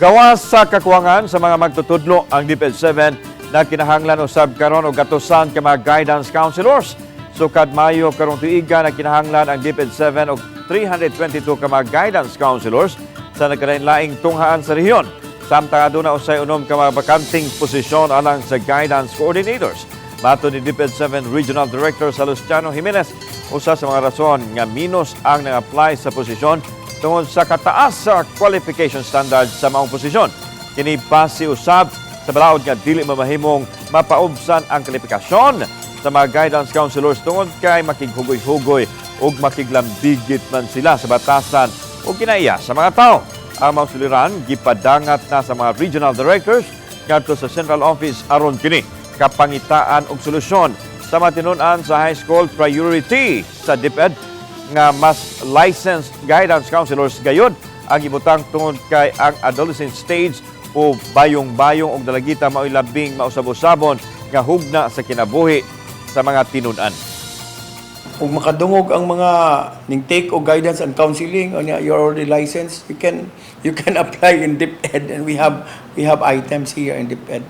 Gawas sa kakuwangan sa mga magtutudlo, ang DepEd 7 na kinahanglan usab karon og gatusan ka mga guidance counselors. Sukad Mayo karong tuiga, na kinahanglan ang DepEd 7 og 322 ka mga guidance counselors sa nagkalain-laing tunghaan sa rehiyon. Samtang aduna usay 6 ka mga bakanting posisyon alang sa guidance coordinators. Matod ni DepEd 7 Regional Director Salustiano Jimenez, usa sa mga rason nga minus ang nang-apply sa posisyon tungod sa kataas sa qualification standards sa maong posisyon. Kini base usab sa balaod nga dili mamahimong mapaubsan ang kalifikasyon sa mga guidance counselors tungod kay makighugoy-hugoy ug makiglambigit man sila sa batasan ug kinaiya sa mga tao. Ang mga suliran gipadangat na sa mga regional directors ngadto sa central office aron kini kapangitaan og solusyon. Sa matinud-an sa high school, priority sa DepEd nga mas licensed guidance counselors gayud ang ibutang tungod kay ang adolescent stage o bayong-bayong og dalagita mao'y labing mausab-usabon nga hugna sa kinabuhi sa mga tinud-an. Kung makadungog ang mga ning take og guidance and counseling unya you're already licensed, you can apply in DepEd and we have items here in DepEd.